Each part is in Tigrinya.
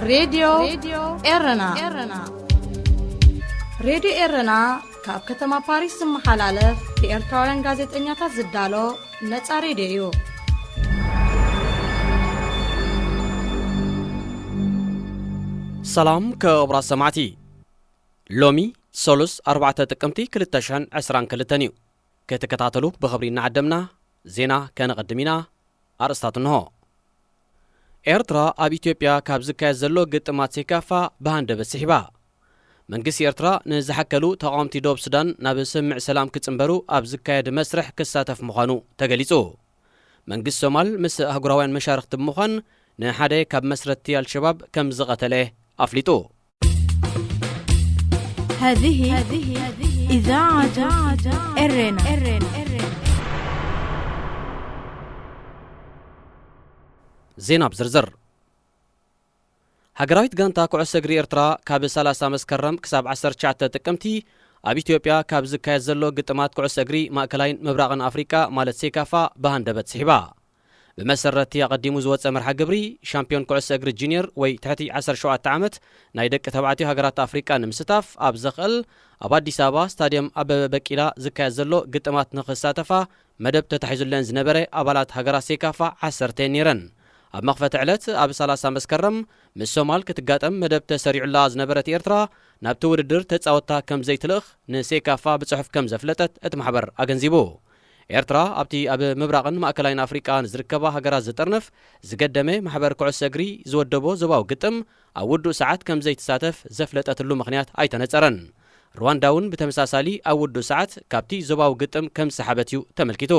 ሬድዮ ኤረና። ሬድዮ ኤረና ካብ ከተማ ፓሪስ ዝመሓላለፍ ብኤርትራውያን ጋዜጠኛታት ዝዳሎ ነጻ ሬድዮ እዩ። ሰላም ክቡራት ሰማዕቲ፣ ሎሚ ሰሉስ ኣርባዕተ ጥቅምቲ ክልተ ሽሕን ዕስራን ክልተን እዩ። ክትከታተሉ ብኽብሪ እናዓደምና ዜና ከነቐድም ኢና። ኣርእስታት እንሆ። ኤርትራ ኣብ ኢትዮጵያ ካብ ዝካየድ ዘሎ ግጥማት ሴካፋ ብሃንደበት ስሒባ። መንግስቲ ኤርትራ ንዝሓከሉ ተቓወምቲ ዶብ ሱዳን ናብ ስምምዕ ሰላም ክጽንበሩ ኣብ ዝካየድ መስርሕ ክሳተፍ ምዃኑ ተገሊጹ። መንግስቲ ሶማል ምስ ኣህጉራውያን መሻርኽቲ ብምዃን ንሓደ ካብ መስረትቲ ኣልሸባብ ከም ዝቐተለ ኣፍሊጡ። هذه إذاعة إرنا. ዜና ብዝርዝር። ሃገራዊት ጋንታ ኩዕሶ እግሪ ኤርትራ ካብ ሰላሳ መስከረም ክሳብ ዓሰርተ ትሽዓተ ጥቅምቲ ኣብ ኢትዮጵያ ካብ ዝካየድ ዘሎ ግጥማት ኩዕሶ እግሪ ማእከላይን ምብራቕን ኣፍሪቃ ማለት ሴካፋ ብሃንደበት ስሒባ። ብመሰረትቲ ኣቐዲሙ ዝወጸ መርሃ ግብሪ፣ ሻምፒዮን ኩዕሶ እግሪ ጁኒየር ወይ ትሕቲ ዓሰርተ ሸውዓተ ዓመት ናይ ደቂ ተባዕትዮ ሃገራት ኣፍሪቃ ንምስታፍ ኣብ ዘኽእል ኣብ ኣዲስ ኣበባ ስታድየም ኣበበ በቂላ ዝካየድ ዘሎ ግጥማት ንኽሳተፋ መደብ ተታሒዙለን ዝነበረ ኣባላት ሃገራት ሴካፋ ዓሰርተ እየን ነይረን። ኣብ መኽፈቲ ዕለት ኣብ ሰላሳ መስከረም ምስ ሶማል ክትጋጠም መደብ ተሰሪዑላ ዝነበረት ኤርትራ፣ ናብቲ ውድድር ተጻወታ ከም ዘይትልእኽ ንሴካፋ ብጽሑፍ ከም ዘፍለጠት እቲ ማሕበር ኣገንዚቡ። ኤርትራ ኣብቲ ኣብ ምብራቕን ማእከላይን ኣፍሪቃ ንዝርከባ ሃገራት ዝጥርንፍ ዝገደመ ማሕበር ኩዕሶ እግሪ ዝወደቦ ዞባዊ ግጥም ኣብ ውዱእ ሰዓት ከም ዘይትሳተፍ ዘፍለጠትሉ ምኽንያት ኣይተነጸረን። ሩዋንዳ እውን ብተመሳሳሊ ኣብ ውዱእ ሰዓት ካብቲ ዞባዊ ግጥም ከም ዝሰሓበት እዩ ተመልኪቱ።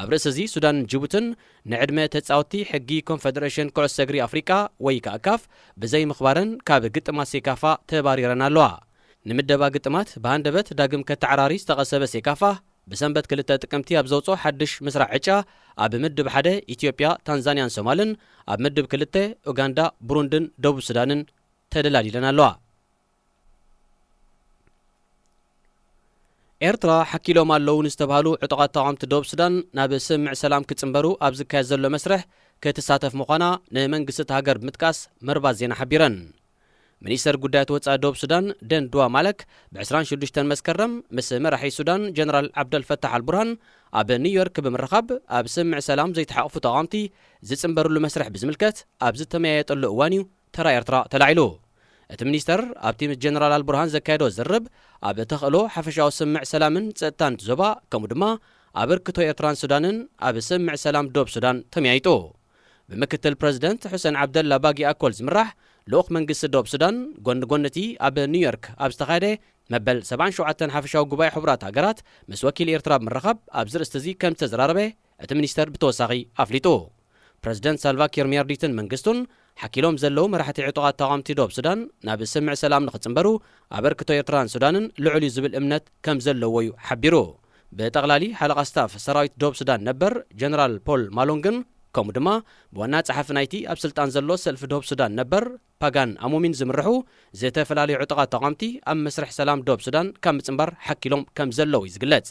ኣብ ርእሲ እዚ ሱዳንን ጅቡትን ንዕድመ ተጻወትቲ ሕጊ ኮንፈደሬሽን ኩዕሶ እግሪ ኣፍሪቃ ወይ ከዓ ካፍ ብዘይምኽባረን ካብ ግጥማት ሴካፋ ተባሪረን ኣለዋ። ንምደባ ግጥማት ብሃንደበት ዳግም ከተዓራሪ ዝተቐሰበ ሴካፋ ብሰንበት ክልተ ጥቅምቲ ኣብ ዘውፅኦ ሓድሽ ምስራዕ ዕጫ ኣብ ምድብ ሓደ ኢትዮጵያ፣ ታንዛንያን ሶማልን፣ ኣብ ምድብ ክልተ ኡጋንዳ፣ ብሩንድን ደቡብ ሱዳንን ተደላዲለን ኣለዋ። ኤርትራ ሓኪሎም ኣለዉ ንዝተባህሉ ዕጡቓት ተቓወምቲ ደቡብ ሱዳን ናብ ስምምዕ ሰላም ክጽንበሩ ኣብ ዝካየድ ዘሎ መስርሕ ክትሳተፍ ምዃና ንመንግስቲ እታ ሃገር ብምጥቃስ መርባት ዜና ሓቢረን። ሚኒስተር ጉዳያት ወጻኢ ደቡብ ሱዳን ደን ዱዋ ማለክ ብ ዕስራን ሽዱሽተን መስከረም ምስ መራሒ ሱዳን ጀነራል ዓብደልፈታሕ ኣልቡርሃን ኣብ ኒውዮርክ ብምርኻብ ኣብ ስምምዕ ሰላም ዘይተሓቑፉ ተቓወምቲ ዝጽንበርሉ መስርሕ ብዝምልከት ኣብ ዝተመያየጠሉ እዋን እዩ ተራ ኤርትራ ተላዒሉ። እቲ ሚኒስተር ኣብቲ ምስ ጀነራል ኣልቡርሃን ዘካየዶ ዝርርብ ኣብ ተኽእሎ ሓፈሻዊ ስምምዕ ሰላምን ጸጥታን እቲ ዞባ ከምኡ ድማ ኣበርክቶ ኤርትራን ሱዳንን ኣብ ስምምዕ ሰላም ደቡብ ሱዳን ተመያይጡ። ብምክትል ፕረዚደንት ሑሰን ዓብደላ ባጊ ኣኮል ዝምራሕ ልኡኽ መንግስቲ ደቡብ ሱዳን ጎኒ ጎኒ እቲ ኣብ ኒውዮርክ ኣብ ዝተኻየደ መበል ሰብዓን ሸውዓተን ሓፈሻዊ ጉባኤ ሕቡራት ሃገራት ምስ ወኪል ኤርትራ ብምርኻብ ኣብዚ ርእስቲ እዚ ከም ዝተዘራረበ እቲ ሚኒስተር ብተወሳኺ ኣፍሊጡ። ፕረዚደንት ሳልቫ ኪር ሚያርዲትን መንግስቱን ሓኪሎም ዘለዉ መራሕቲ ዕጡቓት ተቓወምቲ ደቡብ ሱዳን ናብ ስምምዕ ሰላም ንኽጽንበሩ ኣበርክቶ ኤርትራን ሱዳንን ልዑል እዩ ዝብል እምነት ከም ዘለዎ እዩ ሓቢሩ። ብጠቕላሊ ሓለቓ ስታፍ ሰራዊት ደቡብ ሱዳን ነበር ጀነራል ፖል ማሎንግን ከምኡ ድማ ብዋና ጸሓፊ ናይቲ ኣብ ስልጣን ዘሎ ሰልፊ ደቡብ ሱዳን ነበር ፓጋን ኣሙሚን ዝምርሑ ዝተፈላለዩ ዕጡቓት ተቓወምቲ ኣብ መስርሕ ሰላም ደቡብ ሱዳን ካብ ምጽንባር ሓኪሎም ከም ዘለዉ እዩ ዝግለጽ።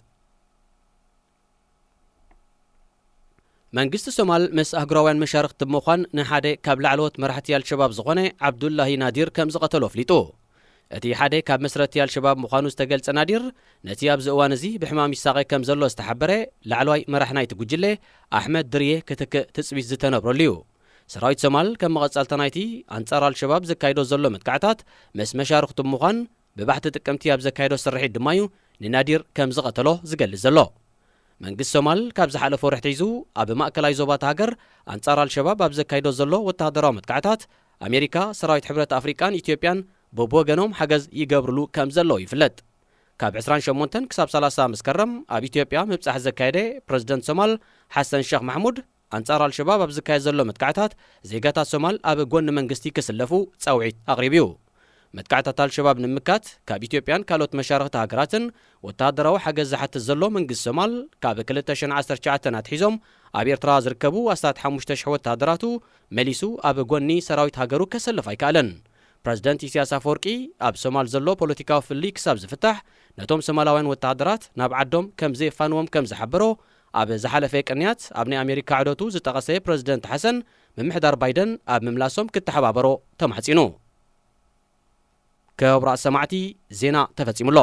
መንግስቲ ሶማል ምስ ኣህጉራውያን መሻርኽቲ ብምዃን ንሓደ ካብ ላዕለዎት መራሕቲ ኣልሸባብ ዝኾነ ዓብዱላሂ ናዲር ከም ዝቐተሎ ኣፍሊጡ። እቲ ሓደ ካብ መስረቲ ኣልሸባብ ምዃኑ ዝተገልጸ ናዲር፣ ነቲ ኣብዚ እዋን እዚ ብሕማም ይሳቐ ከም ዘሎ ዝተሓበረ ላዕለዋይ መራሕ ናይቲ ጉጅለ ኣሕመድ ድርየ ክትክእ ትጽቢት ዝተነብረሉ እዩ። ሰራዊት ሶማል ከም መቐጸልታ ናይቲ ኣንጻር ኣልሸባብ ዘካይዶ ዘሎ መጥቃዕታት ምስ መሻርኽቱ ብምዃን ብባሕቲ ጥቅምቲ ኣብ ዘካየዶ ስርሒት ድማ እዩ ንናዲር ከም ዝቐተሎ ዝገልጽ ዘሎ። መንግስቲ ሶማል ካብ ዝሓለፈ ወርሒ ኣትሒዙ ኣብ ማእከላይ ዞባ እታ ሃገር ኣንጻር ኣልሸባብ ኣብ ዘካይዶ ዘሎ ወተሃደራዊ መጥቃዕታት ኣሜሪካ፣ ሰራዊት ሕብረት ኣፍሪቃን ኢትዮጵያን በብወገኖም ሓገዝ ይገብርሉ ከም ዘለዉ ይፍለጥ። ካብ ዕስራን ሸሞንተን ክሳብ ሰላሳ መስከረም ኣብ ኢትዮጵያ ምብጻሕ ዘካየደ ፕረዚደንት ሶማል ሓሰን ሸኽ ማሕሙድ ኣንጻር ኣልሸባብ ኣብ ዝካየድ ዘሎ መጥቃዕታት ዜጋታት ሶማል ኣብ ጎኒ መንግስቲ ክስለፉ ጻውዒት ኣቕሪቡ እዩ። መጥቃዕታት ኣልሸባብ ንምምካት ካብ ኢትዮጵያን ካልኦት መሻርኽቲ ሃገራትን ወተሃደራዊ ሓገዝ ዝሓትት ዘሎ መንግስቲ ሶማል ካብ ክልተ ሽሕን ዓሰርተ ትሽዓተን ኣትሒዞም ኣብ ኤርትራ ዝርከቡ ኣስታት ሓሙሽተ ሽሕ ወተሃደራቱ መሊሱ ኣብ ጎኒ ሰራዊት ሃገሩ ከሰልፍ ኣይከኣለን። ፕረዚደንት ኢሳያስ ኣፈወርቂ ኣብ ሶማል ዘሎ ፖለቲካዊ ፍልልይ ክሳብ ዝፍታሕ ነቶም ሶማላውያን ወተሃደራት ናብ ዓዶም ከም ዘየፋንዎም ከም ዝሓበሮ ኣብ ዝሓለፈ ቅንያት ኣብ ናይ ኣሜሪካ ዑደቱ ዝጠቐሰ ፕረዚደንት ሓሰን ምምሕዳር ባይደን ኣብ ምምላሶም ክተሓባበሮ ተማሕጺኑ። ክቡራት ሰማዕቲ፣ ዜና ተፈጺሙ ኣሎ።